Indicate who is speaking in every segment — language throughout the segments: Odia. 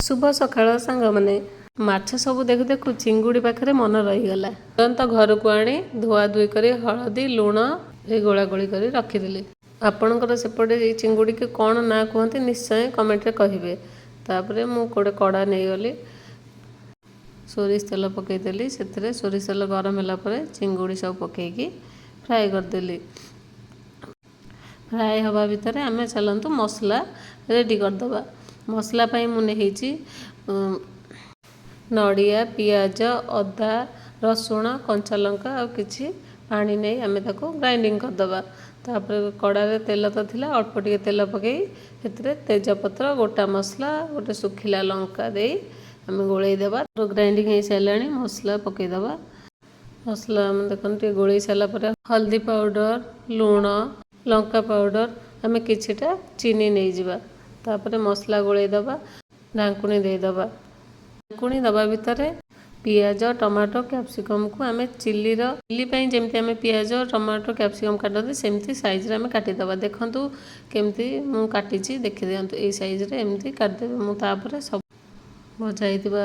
Speaker 1: ଶୁଭ ସକାଳ ସାଙ୍ଗମାନେ। ମାଛ ସବୁ ଦେଖୁ ଦେଖୁ ଚିଙ୍ଗୁଡ଼ି ପାଖରେ ମନ ରହିଗଲା। ତୁରନ୍ତ ଘରକୁ ଆଣି ଧୁଆ ଧୁଇ କରି ହଳଦୀ ଲୁଣ ଗୋଳା ଗୋଳି କରି ରଖିଦେଲି। ଆପଣଙ୍କର ସେପଟେ ଏଇ ଚିଙ୍ଗୁଡ଼ିକି କ'ଣ ନାଁ କୁହନ୍ତି, ନିଶ୍ଚୟ କମେଣ୍ଟରେ କହିବେ। ତାପରେ ମୁଁ ଗୋଟେ କଡ଼ା ନେଇଗଲି, ସୋରିଷ ତେଲ ପକାଇଦେଲି ସେଥିରେ। ସୋରିଷ ତେଲ ଗରମ ହେଲା ପରେ ଚିଙ୍ଗୁଡ଼ି ସବୁ ପକାଇକି ଫ୍ରାଏ କରିଦେଲି। ଫ୍ରାଏ ହେବା ଭିତରେ ଆମେ ଚାଲନ୍ତୁ ମସଲା ରେଡ଼ି କରିଦେବା। ମସଲା ପାଇଁ ମୁଁ ନେଇଛି ନଡ଼ିଆ, ପିଆଜ, ଅଦା, ରସୁଣ, କଞ୍ଚା ଲଙ୍କା ଆଉ କିଛି ପାଣି ନେଇ ଆମେ ତାକୁ ଗ୍ରାଇଣ୍ଡିଙ୍ଗ କରିଦେବା। ତାପରେ କଡ଼ାରେ ତେଲ ତ ଥିଲା, ଅଳ୍ପ ଟିକେ ତେଲ ପକାଇ ସେଥିରେ ତେଜପତ୍ର, ଗୋଟା ମସଲା, ଗୋଟେ ଶୁଖିଲା ଲଙ୍କା ଦେଇ ଆମେ ଗୋଳେଇ ଦେବା। ଗ୍ରାଇଣ୍ଡିଙ୍ଗ ହେଇସାରିଲାଣି, ମସଲା ପକାଇଦେବା। ମସଲା ଆମେ ଦେଖନ୍ତୁ ଟିକେ ଗୋଳେଇ ସାରିଲା ପରେ ହଳଦୀ ପାଉଡ଼ର, ଲୁଣ, ଲଙ୍କା ପାଉଡ଼ର, ଆମେ କିଛିଟା ଚିନି ନେଇଯିବା। ତାପରେ ମସଲା ଗୋଳେଇ ଦେବା, ଢାଙ୍କୁଣୀ ଦେଇଦେବା। ଢାଙ୍କୁଣୀ ଦେବା ଭିତରେ ପିଆଜ, ଟମାଟୋ, କ୍ୟାପ୍ସିକମ୍କୁ ଆମେ ଚିଲି ପାଇଁ ଯେମିତି ଆମେ ପିଆଜ, ଟମାଟୋ, କ୍ୟାପ୍ସିକମ୍ କାଟନ୍ତି, ସେମିତି ସାଇଜ୍ରେ ଆମେ କାଟିଦେବା। ଦେଖନ୍ତୁ କେମିତି ମୁଁ କାଟିଛି, ଦେଖିଦିଅନ୍ତୁ। ଏଇ ସାଇଜ୍ରେ ଏମିତି କାଟିଦେବେ। ମୁଁ ତାପରେ ସବୁ ଭଜା ହେଇଥିବା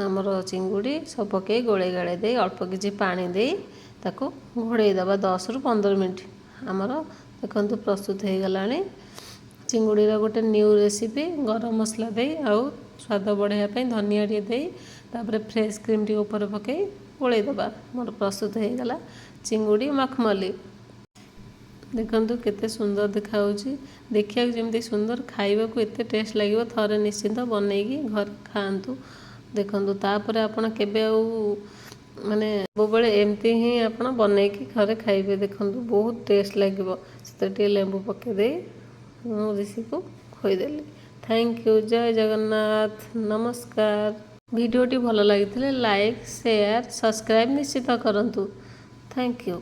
Speaker 1: ଆମର ଚିଙ୍ଗୁଡ଼ି ସବୁ ପକାଇ ଗୋଳେଇ ଗାଳେଇ ଦେଇ ଅଳ୍ପ କିଛି ପାଣି ଦେଇ ତାକୁ ଘୋଡ଼େଇ ଦେବା 10ରୁ 15 ମିନିଟ୍। ଆମର ଦେଖନ୍ତୁ ପ୍ରସ୍ତୁତ ହେଇଗଲାଣି ଚିଙ୍ଗୁଡ଼ିର ଗୋଟେ ନ୍ୟୁ ରେସିପି। ଗରମ ମସଲା ଦେଇ ଆଉ ସ୍ୱାଦ ବଢ଼ାଇବା ପାଇଁ ଧନିଆ ଟିକେ ଦେଇ, ତାପରେ ଫ୍ରେଶ୍ କ୍ରିମ୍ ଟିକେ ଉପରେ ପକାଇ ଗୋଳେଇ ଦେବା। ମୋର ପ୍ରସ୍ତୁତ ହେଇଗଲା ଚିଙ୍ଗୁଡ଼ି ମଖମଲି। ଦେଖନ୍ତୁ କେତେ ସୁନ୍ଦର ଦେଖାହେଉଛି। ଦେଖିବାକୁ ଯେମିତି ସୁନ୍ଦର, ଖାଇବାକୁ ଏତେ ଟେଷ୍ଟ ଲାଗିବ। ଥରେ ନିଶ୍ଚିନ୍ତ ବନେଇକି ଘରେ ଖାଆନ୍ତୁ। ଦେଖନ୍ତୁ, ତାପରେ ଆପଣ କେବେ ଆଉ ମାନେ ସବୁବେଳେ ଏମିତି ହିଁ ଆପଣ ବନେଇକି ଘରେ ଖାଇବେ। ଦେଖନ୍ତୁ, ବହୁତ ଟେଷ୍ଟ ଲାଗିବ। ସେଥିରେ ଟିକେ ଲେମ୍ବୁ ପକାଇ ଦେଇ ମୁଁ ରିଷିକୁ ଖୋଇଦେଲି। Thank you. ଜୟ ଜଗନ୍ନାଥ। ନମସ୍କାର। ଭିଡ଼ିଓଟି ଭଲ ଲାଗିଥିଲେ ଲାଇକ୍, ସେୟାର, ସବସ୍କ୍ରାଇବ୍ ନିଶ୍ଚିତ କରନ୍ତୁ। Thank you.